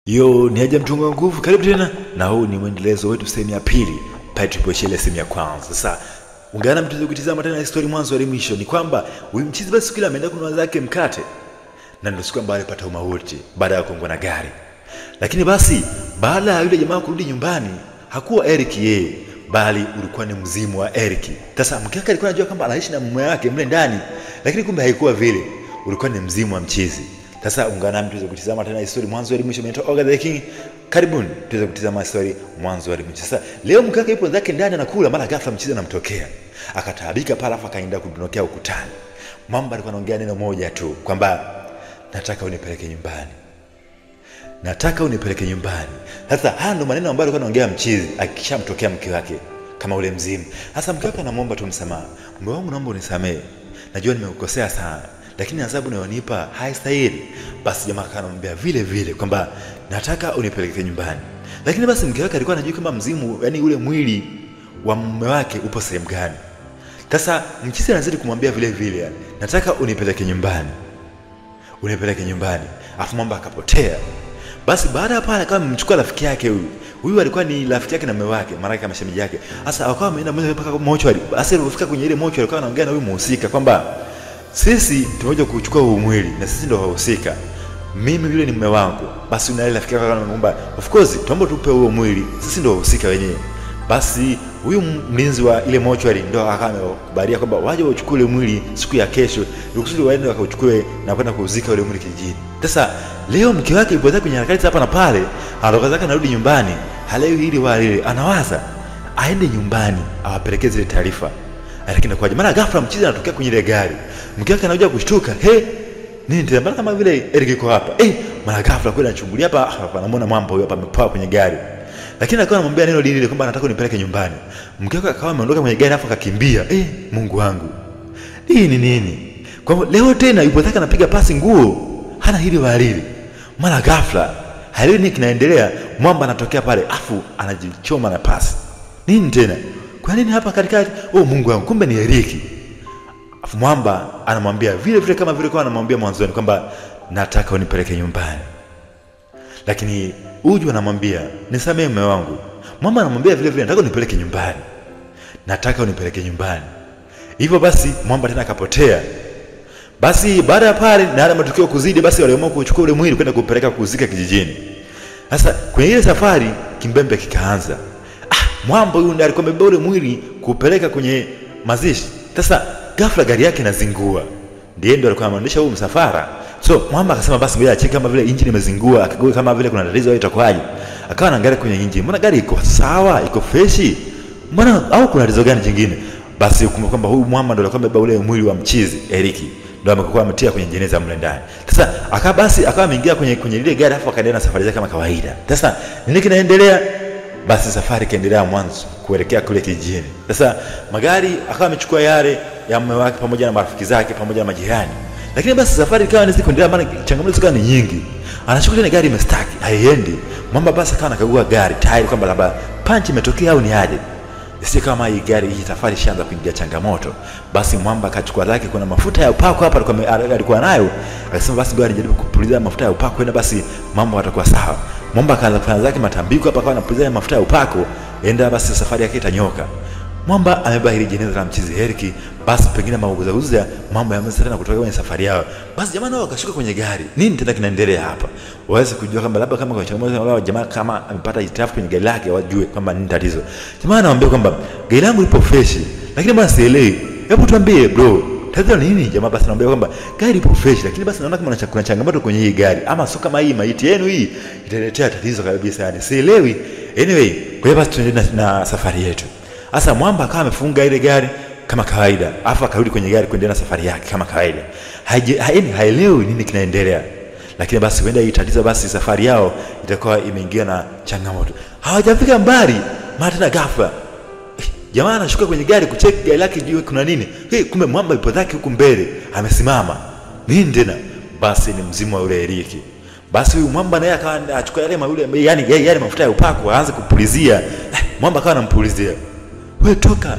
Yo, ni aje mtunga nguvu, karibu tena. Na huu ni mwendelezo wetu sehemu ya pili, pale tulipoishia sehemu ya kwanza. Sasa ungana mtuweze kutizama tena story mwanzo hadi mwisho. Ni kwamba huyu mchizi basi kila ameenda kununua zake mkate, na ndio siku ambayo alipata umauti baada ya kugongwa na gari. Lakini basi baada ya yule jamaa kurudi nyumbani, hakuwa Eric yeye, bali ulikuwa ni mzimu wa Eric. Sasa mke wake alikuwa anajua kwamba anaishi na mume wake mle ndani, lakini kumbe haikuwa vile, ulikuwa ni mzimu wa mchizi. Sasa ungana nami tuweze kutizama tena story mwanzo hadi mwisho. Mimi Oga the King. Karibuni tuweze kutizama story mwanzo hadi mwisho. Sasa leo mke wake yupo zake ndani anakula, mara ghafla mchizi anamtokea. Akataabika pale, afa akaenda kudondokea ukutani. Mamba alikuwa anaongea neno moja tu kwamba nataka unipeleke nyumbani. Nataka unipeleke nyumbani. Sasa haya ndo maneno ambayo alikuwa anaongea mchizi akishamtokea mke wake kama ule mzimu. Sasa mke wake anamuomba tu msamaha. Mume wangu, naomba unisamee. Najua nimekukosea sana, lakini adhabu unayonipa haistahili. Basi jamaa akamwambia vile vile kwamba nataka unipeleke nyumbani. Lakini basi mke wake alikuwa anajua kwamba mzimu, yani ule mwili wa mume wake upo sehemu gani. Sasa mchizi anazidi kumwambia vile vile, yani nataka unipeleke nyumbani. Unipeleke nyumbani. Afu mambo akapotea. Basi baada ya pale akawa amemchukua rafiki yake huyu. Huyu alikuwa ni rafiki yake na mume wake, maana kama shemeji yake. Sasa akawa ameenda moja mpaka mochwari. Basi alipofika kwenye ile mochwari alikuwa anaongea na huyu mhusika kwamba sisi tumekuja kuchukua huu mwili na sisi ndio wahusika. Mimi yule ni mume wangu. Basi na yule rafiki yake anamwomba, of course tuombe tupe huo mwili, sisi ndio wahusika wenyewe. Basi huyu mlinzi wa ile mochwari ndio akawa amekubalia kwamba waje wachukue mwili siku ya kesho, ili waende wakauchukue na kwenda kuuzika ule mwili kijijini. Sasa leo mke wake yupo zake kwenye harakati hapa na pale, anatoka zake anarudi nyumbani, halewi hili wala lile, anawaza aende nyumbani awapelekee zile taarifa. Lakini kwa mara ghafla mchizi anatokea kwenye ile gari. Mke wake anakuja kushtuka, "He, nini tena? Mbona kama vile Eric yuko hapa?" Mara ghafla kweli anachungulia hapa, hapa anamuona mwamba huyo hapa amepoa kwenye gari. Lakini akawa anamwambia neno lile kwamba anataka unipeleke nyumbani. Mke wake akawa ameondoka kwenye gari afu akakimbia. Mungu wangu. Nini nini? Kwa hivyo leo tena yupo zake anapiga pasi nguo, hana hili wala lile. Mara ghafla, hali nini kinaendelea? Mwamba anatokea pale afu anajichoma na pasi. Nini tena? Kwa nini hapa katikati? Oh Mungu wangu, kumbe ni Eric. Afu mwamba anamwambia vile vile kama vile kwa anamwambia mwanzoni kwamba nataka unipeleke nyumbani. Lakini huyu anamwambia nisamee mume wangu. Mwamba anamwambia vile vile nataka unipeleke nyumbani. Nataka unipeleke nyumbani. Hivyo basi mwamba tena akapotea. Basi baada ya pale na yale matukio kuzidi, basi waliamua kuchukua ule mwili kwenda kupeleka kuzika kijijini. Sasa kwenye ile safari kimbembe kikaanza. Mwamba huyu ndiye alikuwa amebeba ule mwili kupeleka kwenye mazishi. Sasa ghafla gari yake inazingua. Ndiye ndo alikuwa anaendesha huu msafara. So mwamba akasema basi ngoja acheke kama vile injini imezingua, akague kama vile kuna tatizo au itakuwaje. Akawa anaangalia kwenye injini, mbona gari iko sawa, iko freshi? Mbona au kuna tatizo gani jingine? Basi ukumbuke kwamba huyu mwamba ndo alikuwa amebeba ule mwili wa mchizi Eric. Ndio amekuwa ametia kwenye jeneza mle ndani. Sasa akawa ameingia kwenye lile gari afu akaendelea na safari zake kama kawaida. Sasa nini kinaendelea? Basi safari kaendelea mwanzo kuelekea kule kijijini. Sasa magari akawa amechukua yale ya mume wake pamoja na marafiki zake pamoja na majirani. Lakini basi safari ikawa inazidi kuendelea, maana changamoto zikawa ni nyingi. Anashuka tena gari imestaki, haiendi. Mwamba basi akawa anakagua gari tayari kwamba labda punch imetokea au ni aje. Sio kama hii gari hii safari ishaanza kuingia changamoto. Basi mwamba akachukua lake, kuna mafuta ya upako hapa alikuwa nayo. Akasema basi ngoja nijaribu kupuliza mafuta ya upako enda basi mambo yatakuwa sawa. Mwamba akaanza kufanya zake matambiko hapa, akawa anapuliza mafuta ya upako, enda basi safari yake itanyoka. Mwamba amebeba hili jeneza la mchizi Eric, basi pengine mauguza mambo yameanza tena kutoka kwenye safari yao. Basi jamaa nao wakashuka kwenye gari. Nini tena kinaendelea hapa? Waweze kujua kwamba labda kama kuna changamoto wala jamaa kama amepata hitilafu kwenye gari lake, wajue kwamba nini tatizo. Jamaa anamwambia kwamba gari langu lipo fresh, lakini bwana sielewi. Hebu tuambie bro, tatizo ni nini? Jamaa basi anamwambia kwamba gari lipo fresh, lakini basi naona kama kuna changamoto kwenye hii gari, ama sio kama hii maiti yenu hii italetea tatizo kabisa, yani sielewi. Anyway, kwa hiyo basi tuendelee na safari yetu. Sasa mwamba akawa amefunga ile gari kama kawaida, afu akarudi kwenye gari kuendelea na safari yake kama kawaida. Haelewi nini kinaendelea. Lakini basi huenda hii tatizo, basi safari yao itakuwa imeingia na changamoto. Hawajafika mbali, mara tena ghafla jamaa anashuka kwenye gari kucheck gari lake juu kuna nini. Kumbe mwamba yupo zake huku mbele amesimama. Nini tena? Basi ni mzimu wa yule Eric. Basi huyu mwamba naye akawa achukua yale yule, yani yale mafuta ya upako aanze kupulizia. Mwamba akawa anampulizia. Wewe toka.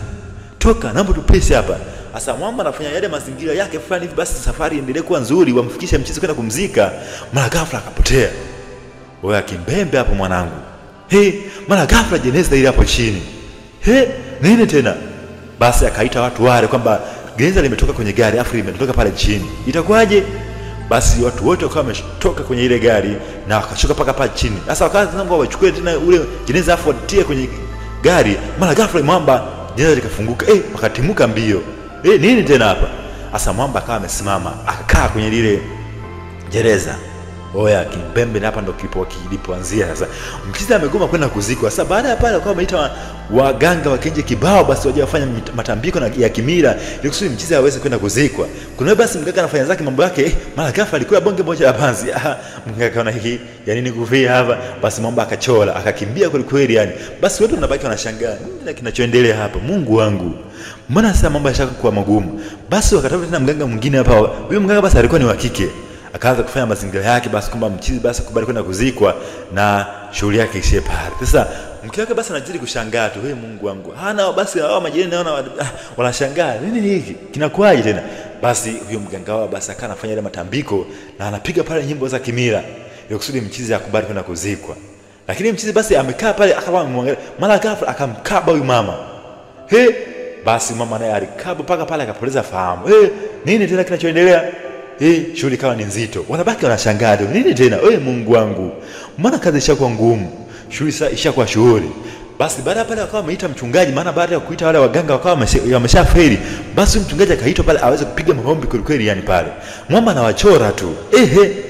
Toka, naomba tupese hapa. Sasa mwamba anafanya yale mazingira yake fulani hivi, basi safari iendelee kuwa nzuri, wamfikishe mchizi kwenda kumzika. Mara ghafla akapotea. Oya kimbembe hapo mwanangu. He, mara ghafla jeneza ile hapo chini. He, nini tena? Basi akaita watu wale kwamba jeneza limetoka kwenye gari afu limetoka pale chini. Itakuwaje? Basi watu wote wakawa wametoka kwenye ile gari na wakashuka paka pale chini. Sasa wakaanza kwamba wachukue tena ule jeneza afu watie kwenye gari. Mara ghafla mwamba jeneza likafunguka. Wakatimuka mbio. Nini tena hapa? Sasa mwamba akawa amesimama, akakaa kwenye lile gereza. Oya kimbembe, hapa ndo kilipoanzia sasa. Mchizi amegoma kwenda kuzikwa. Sasa baada ya pale wakawa wameita waganga wakenje kibao, basi waje wafanya matambiko na ya kimila ili kusudi mchizi aweze kwenda kuzikwa. Kuna basi mganga anafanya zake mambo yake, mara ghafla alikuwa bonge moja la panzi. Mganga akaona hiki ya nini kufia hapa? Basi mambo akachola, akakimbia kweli kweli yani. Basi watu wanabaki wanashangaa, nini kinachoendelea hapa? Mungu wangu. Mbona sasa mambo yashakuwa magumu? Basi wakatafuta tena mganga mwingine hapa. Huyo mganga basi alikuwa ni wa kike. Akaanza kufanya mazingira yake basi kwamba mchizi basi kubali kwenda kuzikwa na shughuli yake ishie pale. Sasa mke wake basi anajiri kushangaa tu, Mungu wangu. Hana basi hao majirani naona wanashangaa, nini hiki? Kinakuaje tena? Basi huyo mganga wao basi akawa anafanya ile matambiko na anapiga pale nyimbo za kimila ili kusudi mchizi akubali kwenda kuzikwa. Lakini mchizi basi amekaa pale akawa amemwangalia, mara ghafla akamkaba huyu mama. He, basi mama naye alikaba paka pale akapoteza fahamu. Nini tena kinachoendelea? Shughuli kawa ni nzito. Wanabaki wanashangaa tu. Nini tena? Mungu wangu. Mbona kazi ishakuwa ngumu? Shughuli sasa ishakuwa shughuli. Basi baada pale wakawa wameita mchungaji, maana baada ya kuita wale waganga wakawa wameshafeli. Basi mchungaji akaitwa pale aweze kupiga maombi kweli kweli yani pale. Mwamba anawachora tu.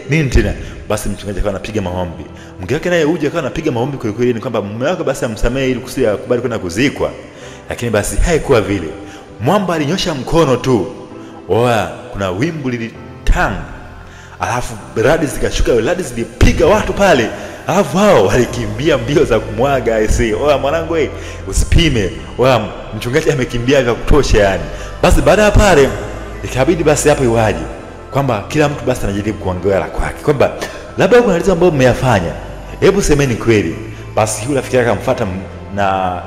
Nini tena? Basi mchungaji akawa anapiga maombi. Mke wake naye uje akawa anapiga maombi kweli kweli ni kwamba mume wake basi amsamehe ili kusudi akubali kwenda kuzikwa. Lakini basi haikuwa vile. Mwamba alinyosha mkono tu. Oya, kuna wimbo lili tang. Alafu radi zikashuka, radi zilipiga watu pale. Alafu hao walikimbia mbio za kumwaga aisee. Oya mwanangu usipime. Oya mchungaji amekimbia vya kutosha yani. Basi baada ya pale ikabidi basi hapo iwaje kwamba kila mtu basi anajaribu kuongea la kwake. Kwamba labda kuna kitu ambacho mmeyafanya. Hebu semeni kweli. Basi yule rafiki yake akamfuata na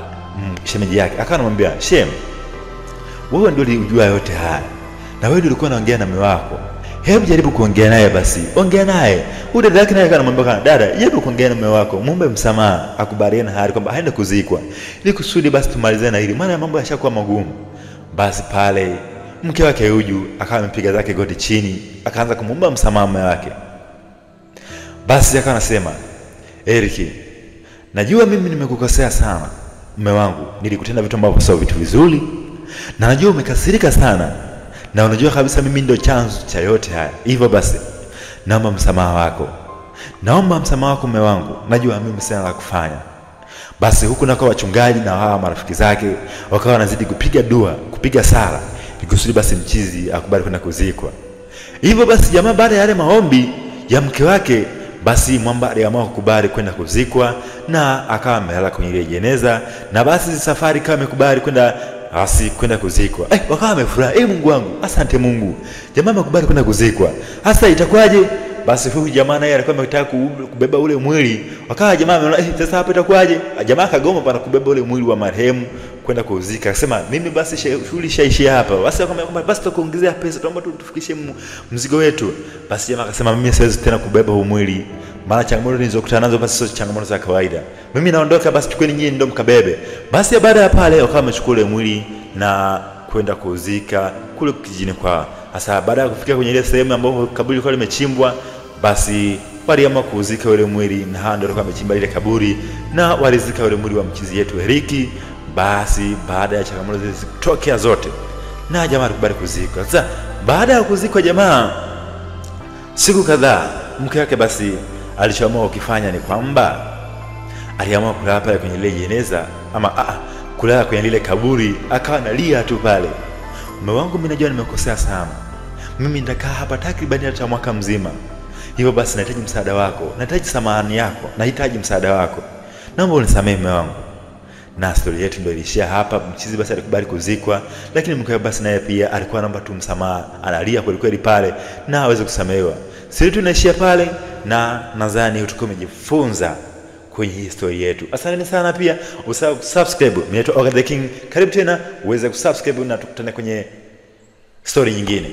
shemeji yake. Akawa anamwambia, "Shem, wewe ndio ulijua yote haya. Na wewe ndio ulikuwa unaongea na mume wako. Hebu jaribu kuongea naye basi. Ongea naye." Huyu dada yake naye akamwambia, "Dada, jaribu kuongea na mume wako, muombe msamaha, akubaliane na hali kwamba haende kuzikwa. Ili kusudi basi tumalizane na hili, maana mambo yashakuwa magumu." Basi pale mke wake Uju akawa amepiga zake goti chini, akaanza kumuomba msamaha mume wake. Basi akawa anasema, "Eriki, najua mimi nimekukosea sana mume wangu. Nilikutenda vitu ambavyo sio vitu vizuri. Na najua umekasirika sana. Na unajua kabisa mimi ndio chanzo cha yote haya. Hivyo basi naomba msamaha wako. Naomba msamaha wako mume wangu. Najua mimi sina la kufanya." Basi huku nako wachungaji na hawa marafiki zake wakawa wanazidi kupiga dua, kupiga sala, kusudi basi mchizi akubali kwenda kuzikwa. Hivyo basi jamaa baada ya yale maombi ya mke wake, basi mwamba aliamua kukubali kwenda kuzikwa na akawa amelala kwenye ile jeneza, na basi safari kama amekubali kwenda basi kwenda kuzikwa. Wakawa wamefurahi. Mungu wangu, asante Mungu. Jamaa amekubali kwenda kuzikwa. Hasa itakuwaje? Basi huyu jamaa naye alikuwa ametaka kubeba ule mwili. Wakawa jamaa ameona sasa hapa itakuwaje? Jamaa akagoma pana kubeba ule mwili wa marehemu kwenda kuzika. Akasema mimi basi shughuli ishaishia hapa. Basi akamwambia basi tutakuongezea pesa, tuomba tu tufikishe mzigo wetu. Basi jamaa akasema mimi siwezi tena kubeba huu mwili. Maana changamoto nilizokutana nazo basi sio changamoto za kawaida. Mimi naondoka, basi chukueni nyinyi ndio mkabebe. Basi baada ya pale wakawa wamechukua ule mwili na kwenda kuzika kule kijijini kwa. Hasa baada ya kufika kwenye ile sehemu ambapo kaburi lilikuwa limechimbwa, basi waliamua kuuzika ule mwili, na hao ndio walikuwa wamechimba ile kaburi na walizika ule mwili wa mchizi yetu Eriki. Basi baada ya changamoto zilizotokea zote, na jamaa alikubali kuzikwa. Sasa baada ya kuzikwa jamaa, siku kadhaa mke wake basi alichoamua kukifanya ni kwamba aliamua kulala pale kwenye ile jeneza, ama kulala kwenye lile kaburi, akawa analia tu pale. Mume wangu, mimi najua nimekosea sana. Mimi nitakaa hapa takriban hata mwaka mzima. Hivyo basi nahitaji msaada wako, nahitaji samahani yako, nahitaji msaada wako. Naomba unisamehe mume wangu. Na story yetu ndio ilishia hapa. Mchizi basi alikubali kuzikwa, lakini mkewe basi naye pia alikuwa anaomba tu msamaha, analia kweli kweli pale na aweze kusamehewa. Sisi tunaishia pale, na nadhani utakuwa umejifunza kwenye history yetu. Asanteni sana, pia usahau kusubscribe. Mimi naitwa Oga the King. Karibu tena uweze kusubscribe na tukutane kwenye story nyingine.